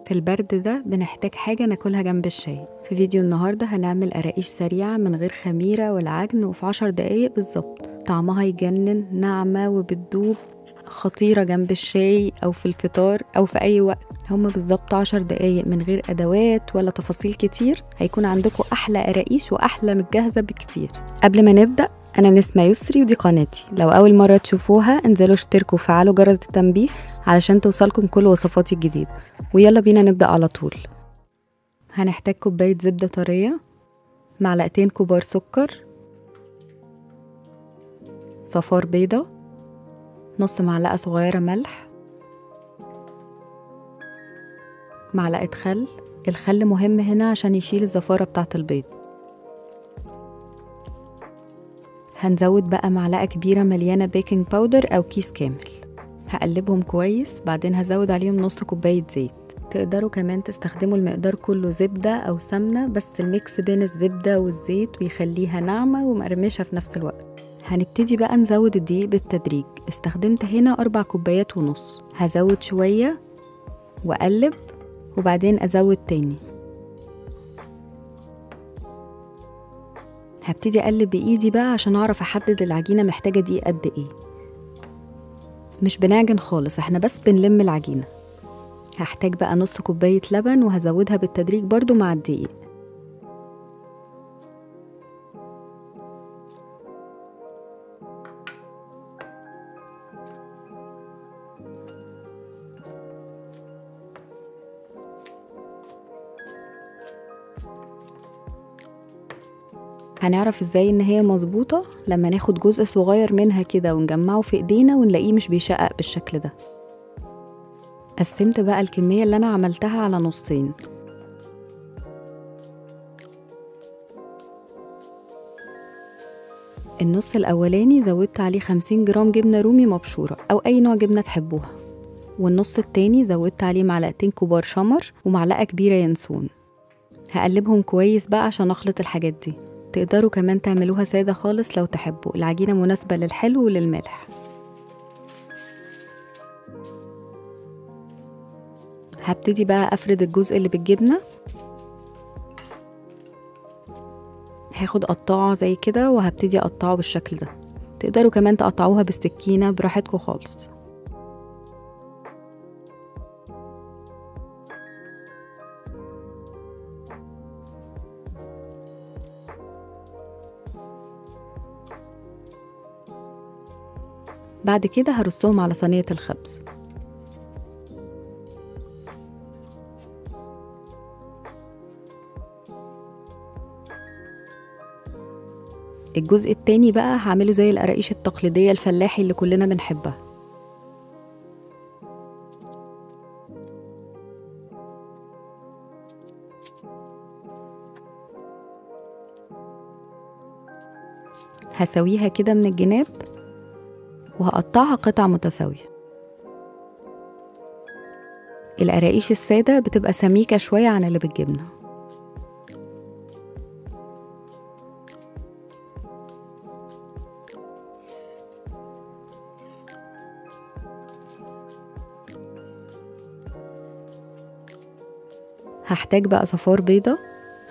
في البرد ده بنحتاج حاجة ناكلها جنب الشاي. في فيديو النهاردة هنعمل قراقيش سريعة من غير خميرة ولا عجن، وفي 10 دقايق بالظبط. طعمها يجنن، ناعمة وبتدوب، خطيرة جنب الشاي أو في الفطار أو في أي وقت. هما بالظبط 10 دقايق من غير أدوات ولا تفاصيل كتير، هيكون عندكم أحلى قراقيش وأحلى من الجاهزة بكتير. قبل ما نبدأ، أنا نسمة يسري ودي قناتي. لو أول مرة تشوفوها انزلوا اشتركوا وفعلوا جرس التنبيه علشان توصلكم كل وصفاتي الجديدة. ويلا بينا نبدأ على طول. هنحتاج كوباية زبدة طرية، معلقتين كبار سكر، صفار بيضة، نص معلقة صغيرة ملح، معلقة خل. الخل مهم هنا عشان يشيل الزفارة بتاعة البيض. هنزود بقى معلقة كبيرة مليانة baking powder أو كيس كامل. هقلبهم كويس، بعدين هزود عليهم نص كوباية زيت. تقدروا كمان تستخدموا المقدار كله زبدة أو سمنة، بس ال mix بين الزبدة والزيت بيخليها ناعمة ومقرمشة في نفس الوقت. هنبتدي بقى نزود الدقيق بالتدريج. استخدمت هنا 4 كوبايات ونص. هزود شوية وأقلب وبعدين أزود تاني. هبتدي أقلب بإيدي بقى عشان أعرف أحدد العجينة محتاجة دقيق قد إيه. مش بنعجن خالص، احنا بس بنلم العجينة. هحتاج بقى نص كوباية لبن وهزودها بالتدريج برضو مع الدقيق. هنعرف ازاي ان هي مظبوطة لما ناخد جزء صغير منها كده ونجمعه في ايدينا ونلاقيه مش بيشقق بالشكل ده. قسمت بقى الكمية اللي انا عملتها على نصين. النص الاولاني زودت عليه 50 جرام جبنة رومي مبشورة او اي نوع جبنة تحبوها، والنص التاني زودت عليه معلقتين كبار شمر ومعلقة كبيرة ينسون. هقلبهم كويس بقى عشان اخلط الحاجات دي. تقدروا كمان تعملوها سادة خالص لو تحبوا، العجينة مناسبة للحلو وللملح. هبتدي بقى أفرد الجزء اللي بالجبنة. هاخد قطاعة زي كده وهبتدي أقطعه بالشكل ده. تقدروا كمان تقطعوها بالسكينة براحتكم خالص. بعد كده هرصهم على صينية الخبز. الجزء التاني بقى هعمله زي القراقيش التقليدية الفلاحي اللي كلنا بنحبها. هسويها كده من الجناب وهقطعها قطع متساوية. القراقيش السادة بتبقى سميكة شوية عن اللي بالجبنة. هحتاج بقى صفار بيضة،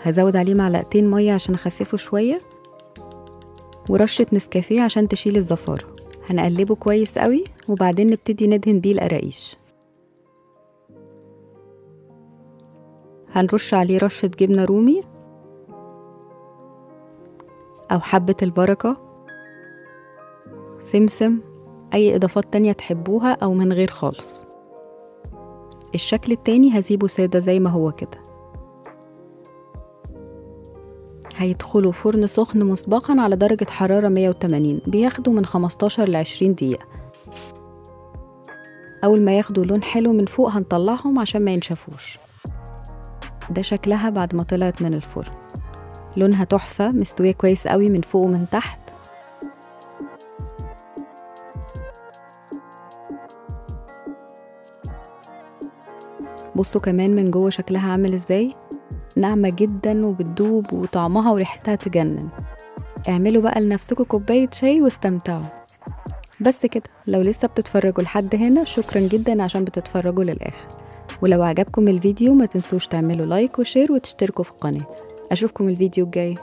هزود عليه معلقتين مية عشان اخففه شوية، ورشة نسكافيه عشان تشيل الزفارة. هنقلبه كويس قوي وبعدين نبتدي ندهن بيه القراقيش. هنرش عليه رشة جبنة رومي أو حبة البركة، سمسم، أي إضافات تانية تحبوها أو من غير خالص. الشكل التاني هسيبه سادة زي ما هو كده. هيدخلوا فرن سخن مسبقا على درجة حرارة 180، بياخدوا من 15 ل 20 دقيقة. أول ما ياخدوا لون حلو من فوق هنطلعهم عشان ما ينشفوش. ده شكلها بعد ما طلعت من الفرن، لونها تحفة، مستوية كويس قوي من فوق ومن تحت. بصوا كمان من جوه شكلها عامل ازاي، ناعمة جدا وبتدوب وطعمها وريحتها تجنن. اعملوا بقى لنفسكم كوباية شاي واستمتعوا. بس كده، لو لسه بتتفرجوا لحد هنا شكرا جدا عشان بتتفرجوا للآخر. ولو عجبكم الفيديو ما تنسوش تعملوا like و share وتشتركوا في القناة. أشوفكم الفيديو الجاي.